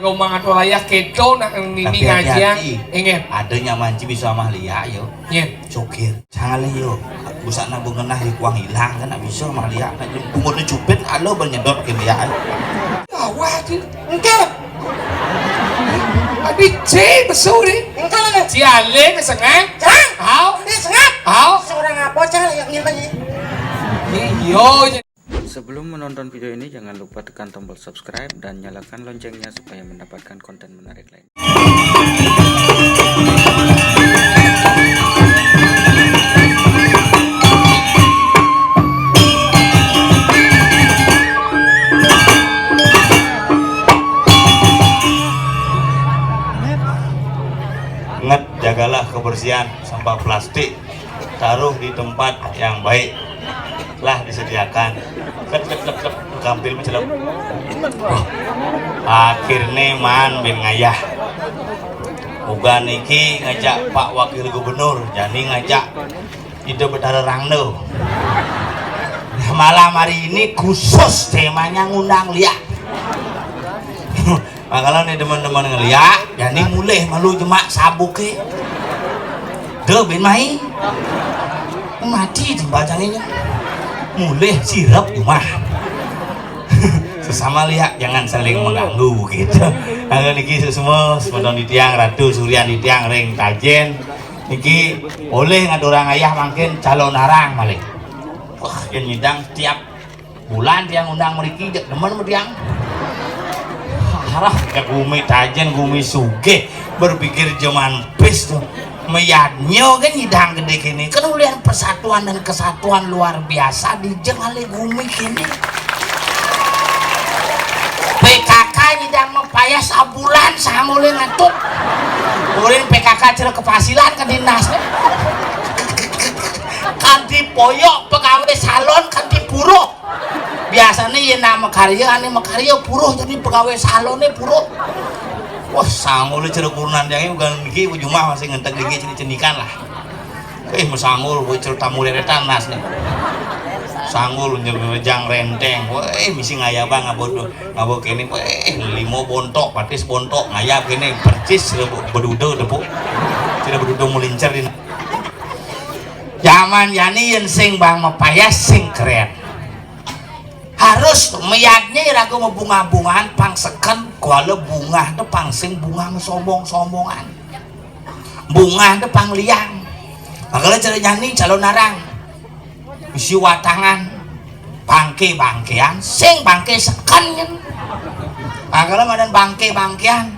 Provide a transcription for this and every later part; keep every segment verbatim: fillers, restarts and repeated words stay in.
Ngomong atau raya keto nak nini. Tapi ngajian. Hati-hati. Ingat. Ada nyaman ci bisa mah lia yo. Ingat. Sokir. Jangan yo. Busak nak bengenah di kuang hilang kan nak bisa mah lia. Nak bungut ni cupit alo bernyedot ke lia. Awah tu. Engkau. Abi cek besar ni. Engkau mana? Ciale kesengat. Cang. Hau. Ini sengat. Hau. Seorang apa cang yang nyimpan ni? Iyo. Sebelum menonton video ini, jangan lupa tekan tombol subscribe dan nyalakan loncengnya supaya mendapatkan konten menarik lain. Ingat, jagalah kebersihan sampah plastik. Taruh di tempat yang baik lah disediakan. Cep, cep, cep, cep. Kampil mencelep. Wah. Akhirnya man bin ngayah. Uga niki ngajak Pak Wakil Gubernur, jani ngajak Ida Betara Rangda. Nah, malam hari ini khusus temanya ngundang liak. Makanya nih teman-teman ngeliak, jani mulih malu jemak sabuk ke. Tuh bin mai. Mati jembatan ini. Mulih sirap rumah. Sesama liak jangan saling mengganggu gitu. Kalau niki semua semeton di tiang ratu surian di tiang ring tajen. Niki oleh ngaturang ayah mangkin calon arang malih. Wah, yang nyidang tiap bulan tiang undang mriki, jeg demen mriki tiang. Arah ke gumi tajen, gumi sugih, berpikir jaman pis tuh. Meyadnya kan nyidang gede kini. Kan ulian persatuan dan kesatuan luar biasa di jeng ale gumi kini. P K K nyidang mepayas sabulan sangulin ngantuk. Ulin P K K cere kepasilan ke dinas. Kanti poyok pegawai salon kanti puruh. Biasanya ya nama karya, ane makarya puruh jadi pegawai salonnya puruh. Wah, sanggup lu ceruk urunan yang ini bukan gigi, jumah masih ngentek gigi cenikan lah. Eh, mesanggul, gue cerita tamu deretan nas nih. Sanggul nyerejang renteng, weh misi ngayabang ngabo ngabo kene, weh limo bontok, patis bontok, ngayab kene, percis sudah bedudo tepuk, sudah bedudo mulincer di. Zaman yani yang sing bang mepayas sing keren. Harus meyadnya iraga mau bunga-bungaan pang seken kuala bunga tu pang sing bunga sombong-sombongan. Bunga tu pang liang. Makanya cara nyanyi calon narang. Isi watangan bangke-bangkean sing bangke seken nyen. Makanya madan bangke-bangkean.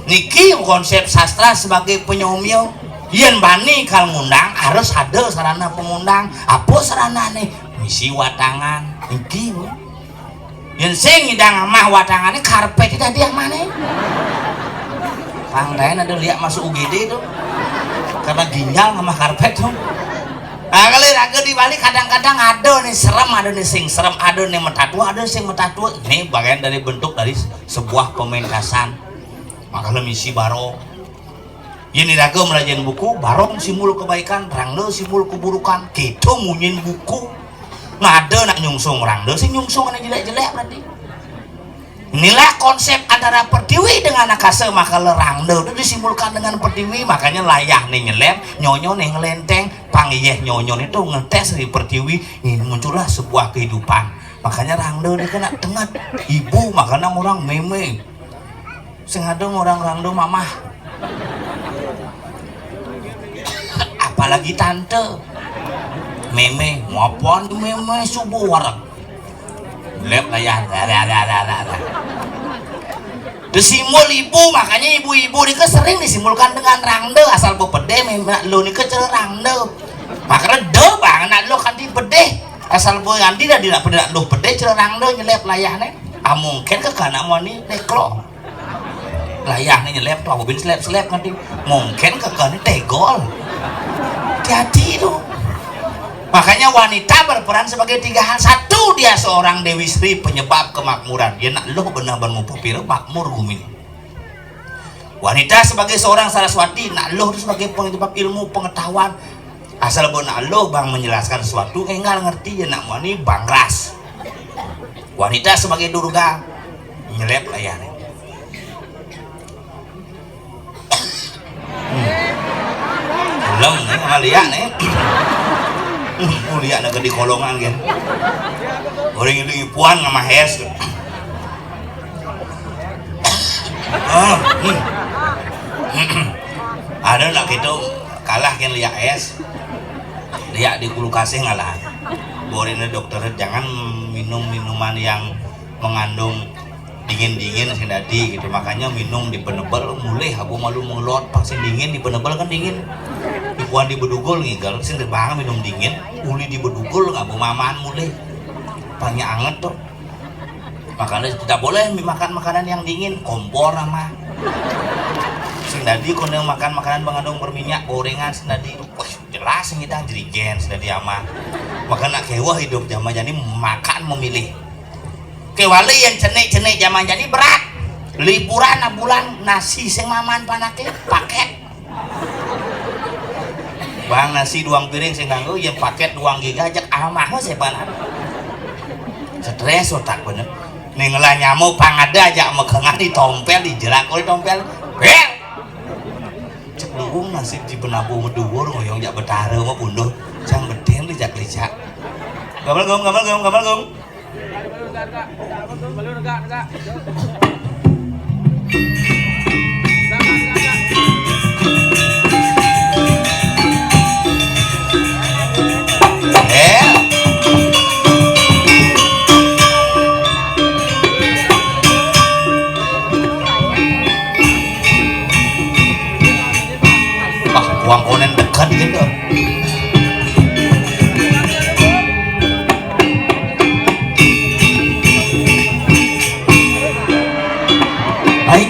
Niki konsep sastra sebagai penyomyo. Yen bani kal ngundang harus ada sarana pengundang. Apa sarana nih? Misi watangan. Niki. Yen sing ngidang amah watangannya karpet itu tadi yang mana? Pangdayan ada liak masuk U G D itu. Karena ginjal ngamah karpet tuh. Nah, kalau raga di Bali kadang-kadang ada nih serem, ada nih sing serem, ada nih metatua, ada sing metatua. Ini bagian dari bentuk dari sebuah pementasan. Makanya misi baro. Yen iraga melajahin buku, barong simbol kebaikan, rangda simbol keburukan. Kita munyin buku. Ngada nak nyungsung rangda, sing nyungsung anak jelek-jelek berarti. Inilah konsep antara pertiwi dengan akasa, maka rangda itu disimbolkan dengan pertiwi, makanya layah nih nyelep, nyonyo nih ngelenteng, pangiyeh nyonyo itu ngetes di pertiwi, ini muncullah sebuah kehidupan. Makanya rangda dia kena tengat, ibu makanya orang meme. Sing ada orang rangda mamah. Apalagi tante. Meme, mapan meme subuh wareg. Lep layar. Disimbol ibu, makanya ibu-ibu nika sering disimbolkan dengan rangda asal bepedeh meme lo nika cara rangda. Makanya de bang anak lo kanti pedeh asal boy andi dah tidak pedeh lo pedeh cara rangda nyelep layahnya. Ah mungkin ke kanak moni neklo. Layah nih nyelep tuh, aku bin selep-selep nanti. Mungkin kekeh nih tegol. Hati-hati tuh. Makanya wanita berperan sebagai tiga hal. Satu, dia seorang Dewi Sri, penyebab kemakmuran. Dia nak luh benar ban mupuh pira makmur gumi ni. Wanita sebagai seorang Saraswati, nak luh tu sebagai penyebab ilmu pengetahuan. Asal bo nak luh bang menjelaskan sesuatu, enggak ngerti ya nak mani bangras. Wanita sebagai Durga, nyelep layar. Liak né. Mulia nak di kolongan kan. Orang itu ipuan sama hes. Ah, hmm. Ada nak gitu kalah kan liak es. Liak di kulkasnya ngalah. Borin dokter jangan minum minuman yang mengandung dingin-dingin sing dadi gitu, makanya minum di penebel mulih. Aku malu melot vaksin dingin di penebel kan dingin, di kuan di bedugul ngigal sing terbang minum dingin, uli di bedugul nggak mau mamaan mulih, paling anget tuh. Makanya tidak boleh makan makanan yang dingin, kompor sama sing dadi. Kono makan makanan mengandung berminyak, gorengan sing dadi, wah, jelas sing kita jerigen sing dadi ama. Makanya kewah hidup zaman jadi makan memilih. Kewali yang cenik-cenik zaman jadi berat. Liburan abulan nasi sing maman panake paket. Bang nasi duang piring sing nganggo yang paket duang giga ajak amah mah sebanan. Stres otak bener. Ning lah nyamuk pang ada aja mekengan di tompel di jelak di tompel. Bel. Cek luung nasib di penabuh meduwur ngoyong jak betara mah punduh. Cang beden lijak-lijak. Gamal gong, gamal gong, gamal gong. Eh. Wah, uang konen dekat gitu. Hai.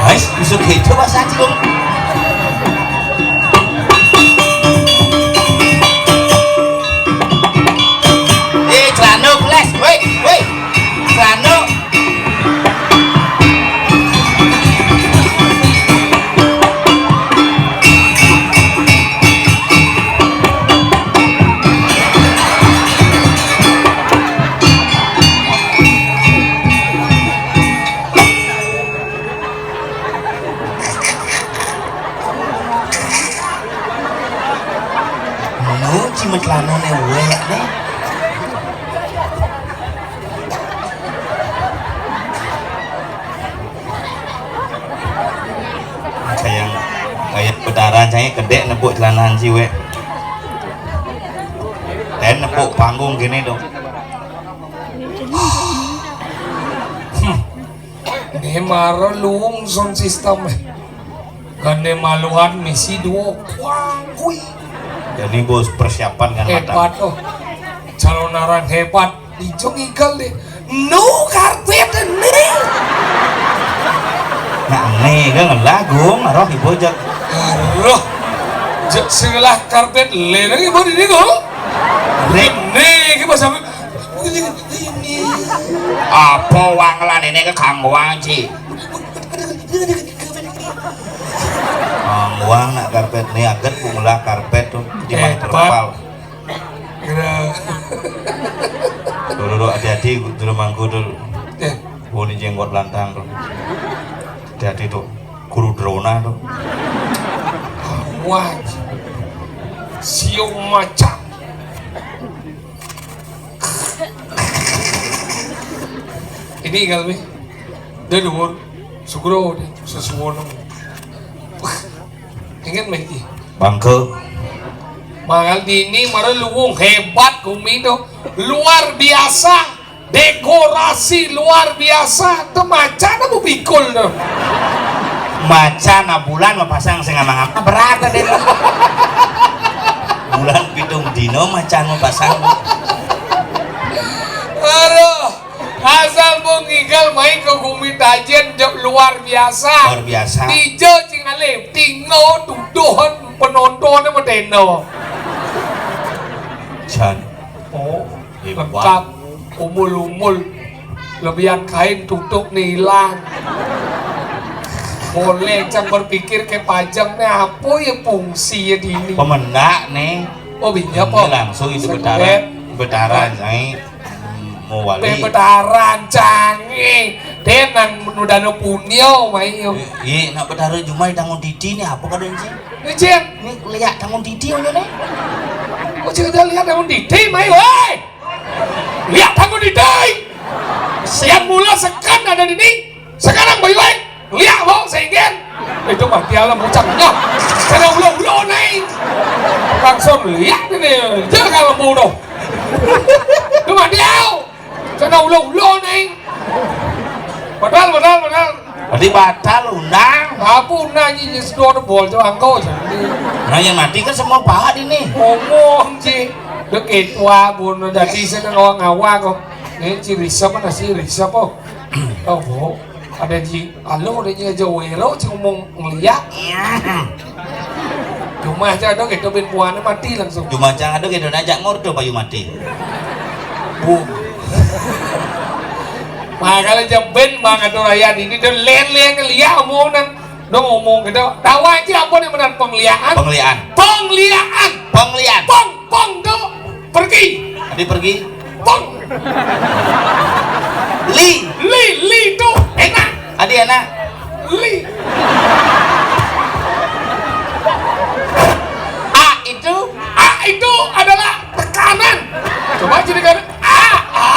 Wes, iso gitu bahasa Aceh, Bung. Eh, celana flash, woi, woi. Celana. Muji metlanoné wék né. Kayak, kayak betaran saya kedék nepuk celanané wék. Dan nepuk panggung gini dong. Hmm. Né mara luung sound system. Gandé maluan misi duo kuang kui. Jadi bos persiapan kan matang. Hebat tuh. Calon orang hebat. Ijo ngigal deh. Nu karpet né. Nah, né kan lagu ngaroh ibu jak. Aduh. Jak sebelah karpet lé lagi ibu di niku. Né. Né iki bahasa Apa wanglan ini kekangguan, Ci? Kangguan nak karpet nih, aget ku ngelah karpet tuh, di mang terpal. Kira. Dulu, dulu, hati-hati, dulu mangku dulu. Eh. Oh, ini jenggot lantang tuh. Hati-hati tuh, guru drona tuh. Wah, siung macan. Ini kalbi. Dia dhuwur. Sugro dia sesuwono. Ingat mah iki. Bangke. Mangal dini mara luwung hebat kumi to. Luar biasa. Dekorasi luar biasa. Temacan apa pikul to? Macan abulan mapasang sing amang-amang. Berat tadi. Bulan pitung dino macan mapasang. Aduh, asal Bu Ngigal main ke Gumi Tajen je luar biasa. Luar biasa. Dija cing alih, tinga tuduhan penontonnya medeno. Jan. Oh, hebat. Lengkap. Umul-umul. Lebihan kain tutup nih hilang. Boleh cang berpikir ke pajang nih apa ya fungsi ya di ini. Pemendak nih. Oh, iya, ini po. Langsung itu Sengket. Betara, betara, Nyai. Mau wali. Pe betaran canggih. Dia nang menudano punio, mai yo. Iya, nak betara cuma tangan didi nih apa kadang sih? Ini, Cing. Ini lihat tangan didi aja nih. Oh, Cing, kita lihat tangan didi, mai, woi. Lihat tangan didi. Siang mula sekan ada di ini. Sekarang, bayu, woi. Lihat, woi, sehingga. Itu mati alam ucapnya. Karena ulo-ulo naik. Langsung lihat ini. Jangan kalau bodoh. Itu mati, au. Sana ulo-ulo nih. Padahal, padahal, padahal. Berarti batal undang. Apa undang ini, sedo ada bol tu angko je. Nah, yang mati kan semua pahat ini. Ngomong je. Dek ketua pun jadi sana orang awak kok. Ni ciri siapa nasi, ciri siapa? Oh, ada ji. Alo, dia aja wero, cing ngomong ngeliat. Iya. Cuma aja ada gitu, bin puannya mati langsung. Cuma aja ada gitu, najak ngorto bayu mati. Bu. Makanya aja bin bang atau rakyat ini, dia len-len ngeliat omongan. Dia ngomong gitu. Tahu aja apa nih benar pengliaan? Pengliaan. Pengliaan. Pengliaan. Pong, pong tuh pergi. Adi pergi. Pong. Li. Li, li itu enak. Adi enak. Li. A itu. A itu adalah tekanan. Coba jadi kan. A, A.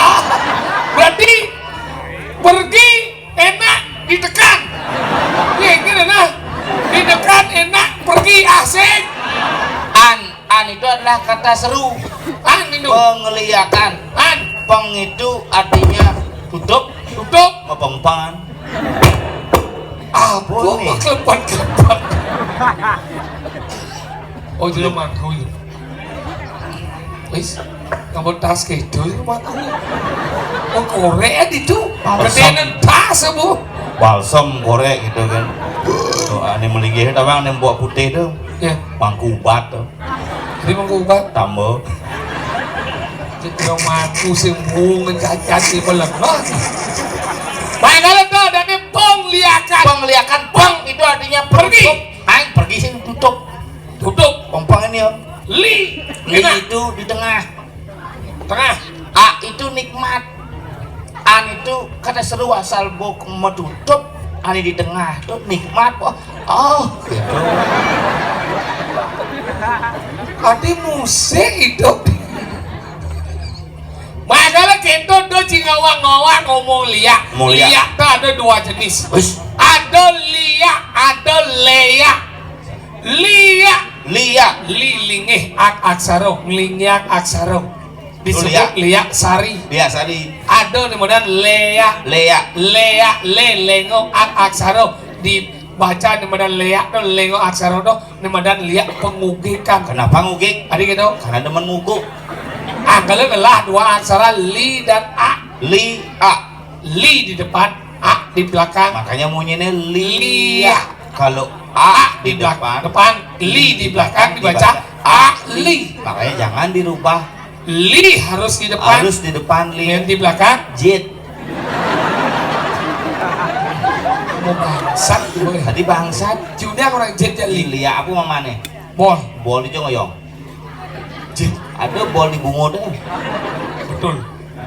Berarti pergi enak ditekan. Iya, gitu nah. Ditekan enak, pergi asik. An. An itu adalah kata seru. An itu. Pengliakan. An. Peng itu artinya tutup. Tutup. Ngepengpangan. Apa? Boleh. Kelepan-kelepan. Oh, jelema aku ya. Wis, kamu tas kedo ya, Pak. Oh, korek itu. Balsam. Gedean tas, Bu. Balsam korek gitu kan. Tuh, ane melinggih, tapi ane buat putih tuh. Ya. Mangkubat tuh. Jadi mangkubat. Tambah. Jadi orang mangku sing bunga cacat di pelengah. Baik, kalau tuh ada nih pengliakan. Pengliakan, peng itu artinya pergi. Tutup. Aing pergi sing tutup. Tutup. Peng ini ya. Li. Li itu di tengah. Tengah. A itu nikmat. An itu kata seru asal bok mau tutup. Ani di tengah tuh nikmat. Oh, oh gitu. Ati musik hidup. Padahal kita tuh cing ngawang-ngawang ngomong liak. Ngomong liak. Liak tuh ada dua jenis. Wis. Ada liak, ada leak. Liak. Liak. Li lingih ak aksara, nglingiak aksara. Disebut liak. Liak sari. Liak sari. Ada nih modal leak. Leak. Leak, le, lengo ak aksara. Dibaca nih modal leak tuh, lengo aksara tuh. Ini madan liak pengugikan. Kenapa ngugik? Tadi gitu. Karena demen nguguk. Ah, kalau ngelah dua aksara li dan a. Li, a. Li di depan, a di belakang. Makanya munyinya liak. Liak. Kalau a di depan, depan, li di belakang dibaca a li. Makanya jangan dirubah. Li harus di depan. Harus di depan, li. Yang di belakang? Jit. Mau bangsat gue. Tadi bangsat. Judang orang jit ya, li. Li, li, aku mamane. Bol. Bol itu ngoyong. Jit. Ada bol di bungo deh. Betul.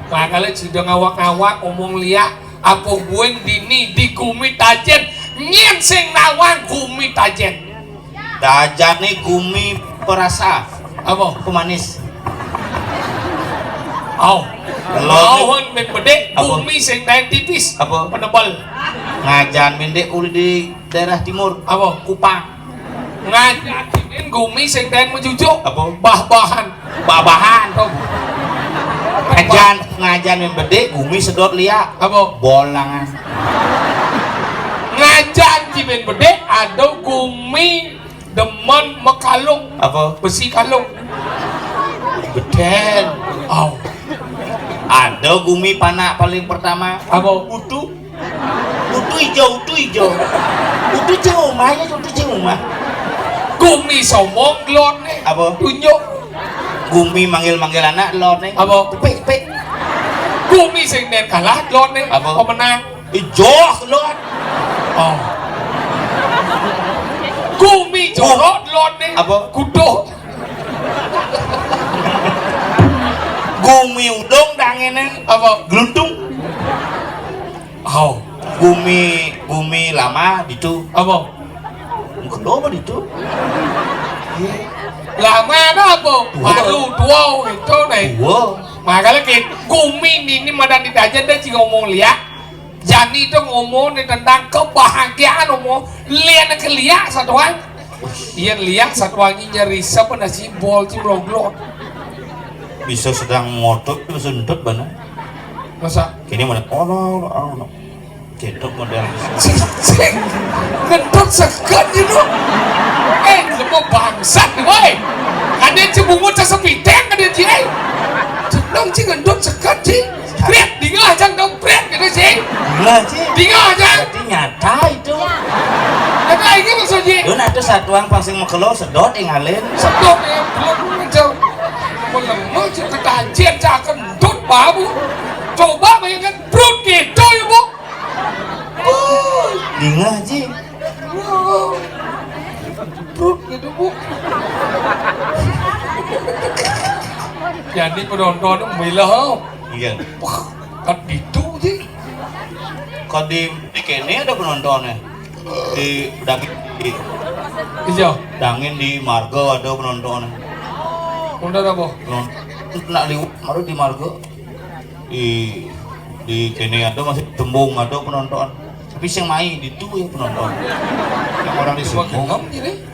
Makanya sudah ngawak-ngawak, ngomong liak, apa buin dini di Gumi Tajen, nyen sing nawang Gumi Tajen. Dajane gumi perasa. Apa? Pemanis. Au. Telur. Au, hon, ben bedek, apa? Gumi sing taen tipis. Apa? Penebel. Ngajan mendek uli di daerah timur. Apa? Kupang. Ngajan gumi sing taen mejujuk. Apa? Bah-bahan. Bah-bahan. Apa? Ngajan, ngajan men bedek, gumi sedot liak. Apa? Bolangan. Ngajan ci bén bedik, ada gumi demen makalung. Apa? Besi kalung. Beden. Au. Ada gumi panak paling pertama. Apa? Utu. Utu ijo, utu ijo. Utu cing umah ya, utu cing umah. Gumi sombong, gelot né. Apa? Tunjuk. Gumi manggil-manggil anak, gelot né. Apa? Tepik, tepik. Gumi sing nén kalah, gelot né. Apa? Pemenang. Ijo, gelot. Oh. Gumi jorok, gelot né. Apa? Kuduh. Gumi udung, dangené. Apa? Gluntung. Au. Gumi, gumi lama ditu. Apa? Kenapa ditu? Iya. Lama ada apa? Tua. Baru tua itu nih. Tua. Makanya ki gumi ini madan ditajen deh, cing ngomong liak. Jani itu ngomong nih tentang kebahagiaan, ngomong liak ke liak satuan. Iya, liak satuannya nyeri siapa nasi bol, cing meloglot. Bisa sedang ngotot, bisa entut bana. Masa? Kini mana? Oh, no, no, oh, no. Cedok model. Cicing. Ngentut segan gitu. Eh, lemo bangsat, woi. Ada cebungut sesepiteng, ada ci, eh. Jeneng ci ngentut segan, ci. Pret, dingah aja dong, pret gitu, ci. Dingah, ci. Dingah aja. Berarti nyata itu. Kata ini maksudnya. Dun, ada satuan pang sing makelo sedot, ingalin. Sedot ya, belum aja. Melemo, ci, ketajian, cakep, entut, babu. Coba bayangkan, brut gitu ya, Bu. Dingah, ci. Brut gitu, Bu. Jadi penonton milah. Iya. Wah, kan gitu, ci. Kan di, di kene ada penontonnya. Di dangin di, iya, dangin di marga ada penonton. Penonton apa? Penonton nak liwat baru di marga. Di, di kene ada masih tembung ada penonton. Tapi sing mai ditu ya penonton. Yang orang di Sembung.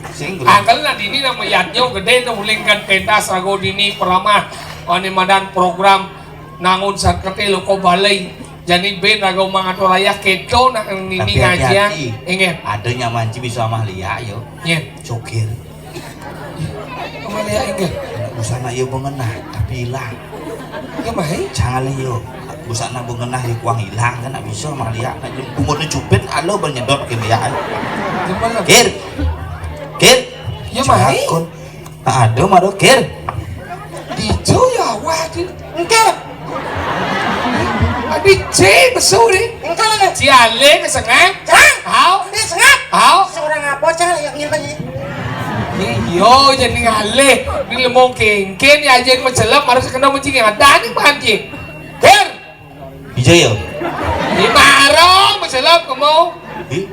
Sing gelem. Angkel nah dini nama yadnya gede tuh ulingkan pentas rago dini peramah. Oni madan program nangun satkete loko balai. Jani ben rago mangatur ayah keto nak nini. Tapi ngajian. Hati-hati. Ingat. Ada nyaman ci bisa mah liak yo. Nyen. Cokir. Kemana ya, inggih? Busana iya bengenah, tapi ilang. Ya, mai. Jangan iya. Busana bengenah ya kuang ilang, kan nak bisa mah liak. Nak umurnya cupit, alo bernyedot ke liak. Gimana? Kir. Kir. Ya, mai. Cakon. Ada mah, Kir. Dijo ya, wah, di-, engke. Abi ci besu ni. Engke lho. Ci alih ke sengak. Cang. Hau. Di sengak. Hau. Seorang apa, Cang, yang nyimpen ini? Iyo, jadi ngalih. Ini lemong kengken, ya, aja macelep, harus kena mencing yang ada ni, Pak Haji. Kir. Ija ya? Di maro macelep kamu. Ih,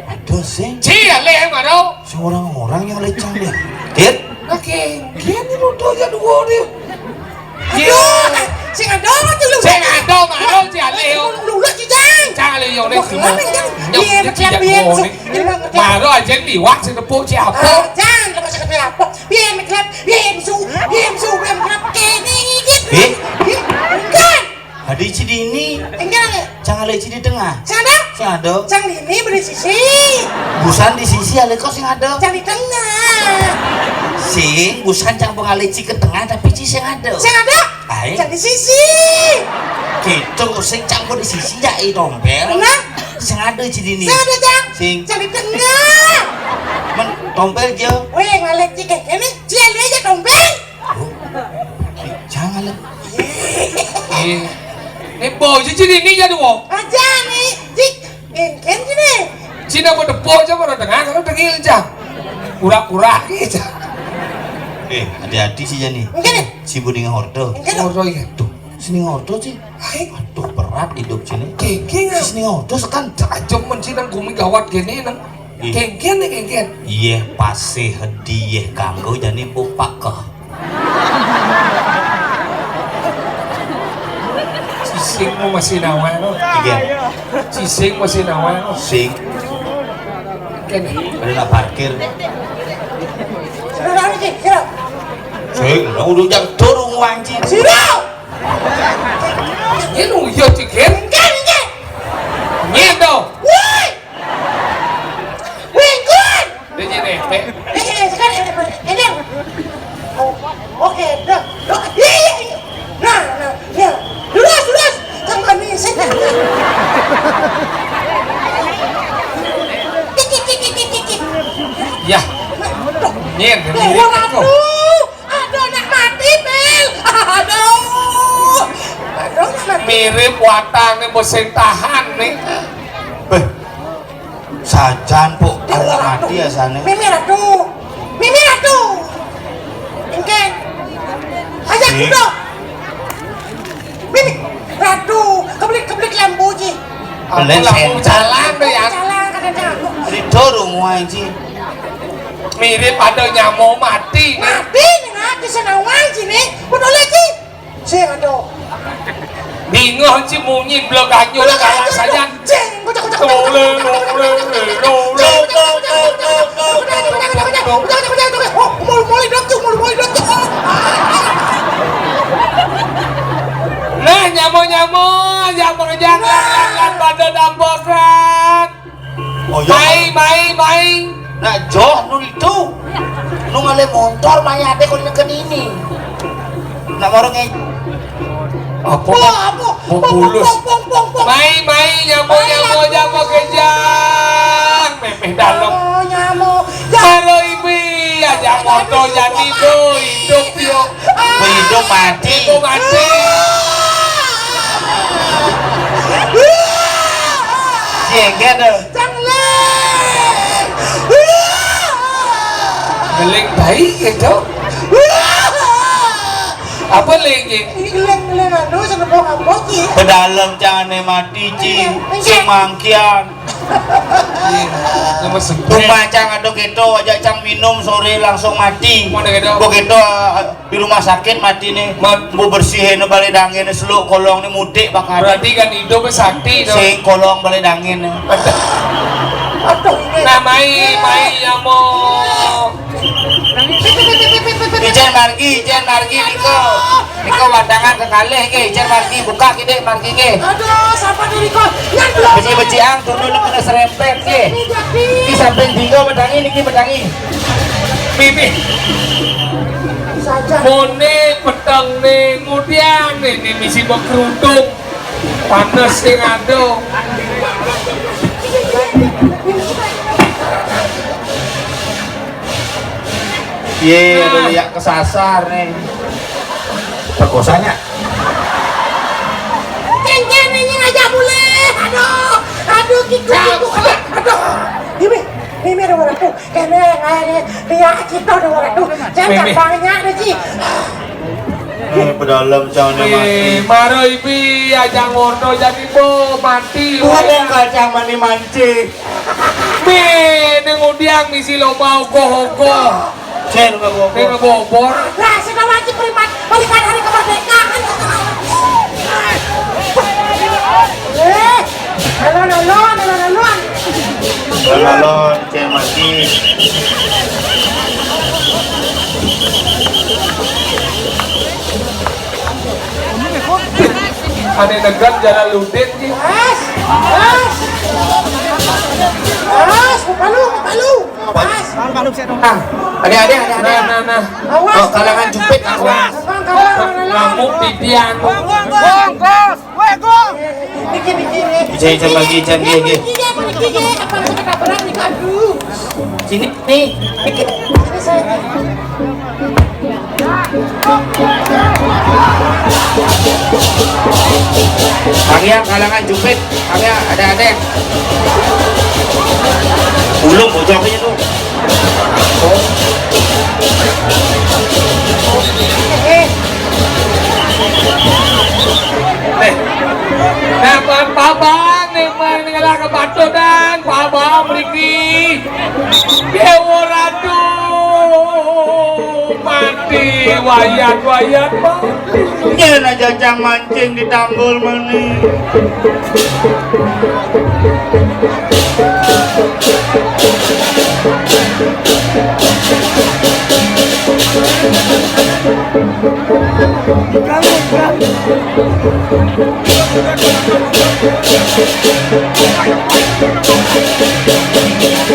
ada sih. Ci alih maro. Seorang-orang yang lecang dia. Kir. Nah, kengken ni lu tuh ya dua dia. Iya. Aduh, sing ada aja lu. Sing ada, maro, ci alih, yo. Lu, lu, lu, ci, Jang. Cang alih, yo, nih. Wah, kenapa, Jang? Nyok, iya, nyok, betul, nyok, iya, nyok, betul. Nih. Maro aja liwat, sing tepuk, ci apa? Ah, Jang, lu masih kata apa? Iya, betul. Iya, betul. Iya, betul. Iya, betul. Kene iki. Eh? Iya, bukan. Hadi ci dini. Enggak, Le. Cang alih ci di tengah. Sing ada? Sing ada. Cang dini beri sisi. Busan di sisi, alih kok sing ada. Cang di tengah. Sing, busan cang pengalih ci ke tengah, tapi ci sing ada. Sing ada? Ae. Cang di sisi. Gitu, sing cang di sisi ya, i tompel. Benar? Sing ada ci dini. Sing ada, Cang. Sing. Cang di tengah. Men, tompel je. Weh, ngalih ci ke kene, ci alih aja tompel. Oh, jangan lah. Eh, ini bau cici ini jadi wong. Aja nih, cik, kengken sini. Cina mau depo aja, mau tengah, kalau tengil aja. Kurang-kurang aja. Eh, hati-hati sih, Jani. Enggak nih. Si Buding Horto. Enggak. Horto, iya. Tuh, sini Horto sih. Hai. Aduh, berat hidup sini. Kengken. Si sini Horto sekan. Aja men sini nang gumi gawat gini, nang. Ih. Kengken nih, kengken. Iya, pasti hadiah kanggo jani bupaka. Cicing mau masih nawa, no? Iya. Cicing masih nawa, no? Sing. Kene. Ada nak parkir. Sing, udah jam turun wanci. Sira. Ini nunggu ya, Cik, ya? Enggak, enggak. Nyedo. Woi. Ya, nyén, mirip aku. Aduh, aduh, anak mati, Bil. Aduh. Aduh, anak mati. Mirip watangé mesin tahan nih. Béh, sajan, Puk, anak mati asané. Mimi Ratu. Mimi Ratu. Engké. Aja kudu. Mimi Ratu, keblik-keblik lampu, Ji. Belén lampu senter. Jalan tuh ya. Jalan, kadang-kadang. Ridho rungu aé, Ji. Mirip ada nyamo mati nih. Mati nih, mati senawang sini. Betul, Ji. Sing ada. Bingung, Ji, munyi blok ganyul kalah saja. Cing, kocak, kocak, kocak. Tole, tole, tole. Nah, nyamo-nyamo, yang mengejar lan pada dampokan. Oh, ya. Mai, mai, mai. Nah, joh, nu itu. Nu ngalih montor mayaté kok neken ini. Nak marang. Apa? Apa? Mau bulus. Mai, mai, nyamo, nyamo, nyamo kejang. Méméh dalem. Oh, nyamo. Karo ibi aja moto jadi boy hidup yo. Boy hidup mati. Hidup mati. Jengger deh. Cang Leng. Ngeling baik gitu. Apa lagi? Ngeling, ngeling anu, senepok apa, Ci? Pedalem cangané mati, Ci. Iya, iya. Sing mangkian. Iya, nama sebrek. Rumah cang ada keto, aja cang minum sore langsung mati. Mana keto? Kok keto, ah, di rumah sakit mati nih. Mat. Mau bersihin balé dangin, seluk kolong nih mudik bakal. Berarti kan hidup sakti dong. Sing kolong balé dangin. Aduh, ini. Nah, mai, mai, ya, mau. Ijén margi, ijén margi, Niko. Niko watangan kekalih, nggih. Ijén margi, buka kidik margi, nggih. Aduh, sapa nih, Niko? Nyandel. Beci-beciang, turun kena serempet, nggih. Ini, Jaki. Niki samping dinggo medangi, niki medangi. Mimi. Saja. Mone peteng nih, kemudian nih, nih misi berkerudung. Panas sing ado. Yé, aduh, liak kesasar nih. Perkosanya. Cengcen ini ngajak boleh. Aduh, aduh, kiku, kiku. Aduh. Ini, ini ada orang tuh. Kéné aé nih, liak kita dong, waduh. Jangan banyak deh, Ci. Eh, pedalem cangané mati. Eh, maro ibi aja ngono jadi bo mati. Ngomong kacang mani mancing. Mé, ning udiang misi lomba ogoh-ogoh. Cér, ogoh-ogoh. Ning bobor. Lah, sing lagi primat, balikan hari kemerdekaan. Eh, alon-alon, alon-alon. Alon-alon, cér mati. Ané negan Jalaluddin ki. Mas, mas. Mas, palu, palu. Mas. Ah, ada, ada, ada, ada. Nah, nah, nah. Awas. Oh, kalangan jupit, awas. Abang kalah, kalah. Ngamuk pipian. Bongkos. Weh, gong. Niki, niki, niki. Ijén, ijén, bagi ijén, nggih, nggih. Niki, niki, niki. Apa yang kita perang nih, aduh. Sini, nih. Niki. Sini saya, nih. Kalian kalangan jupit, kalian ada-ada. Ulung bocoknya tuh. Nih. Nah, Pak, Pak Bang, nih, Bang, nih, ngelah ke Batu dan Pak Bang mriki. Déwa Ratu mati, wayat-wayat mati. Yén aja cang mancing di tanggul mani.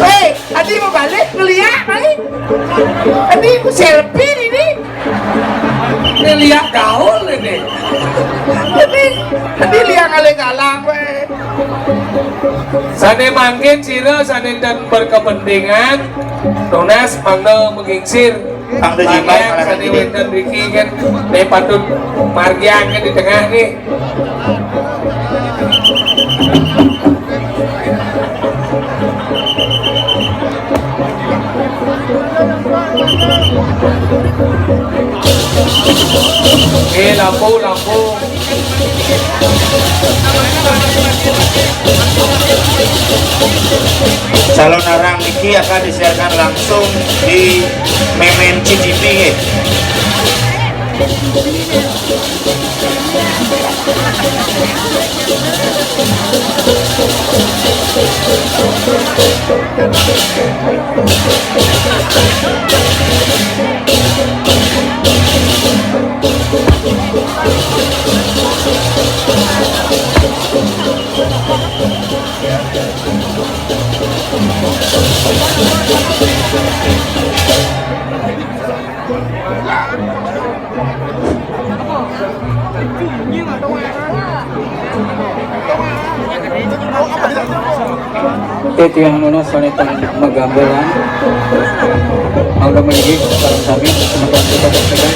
Hei, adi mau balik ngeliat, balik. Adi mau selfie ini. Ini liak gaul ini. Ini, ini liak ngalih galang, weh. Sané mangkin sira sané ten berkepentingan, Tunas, mangda magingsir. Mangda jimat, sané wénten mriki kan, né patut margiang kan di tengah nih. Eh, lampu, lampu. Calonarang niki akan disiarkan langsung di Memen C T V, nggih. Titiang nunas sané tang magambelan. Mangga mriki sareng sami semeton kita saksikan.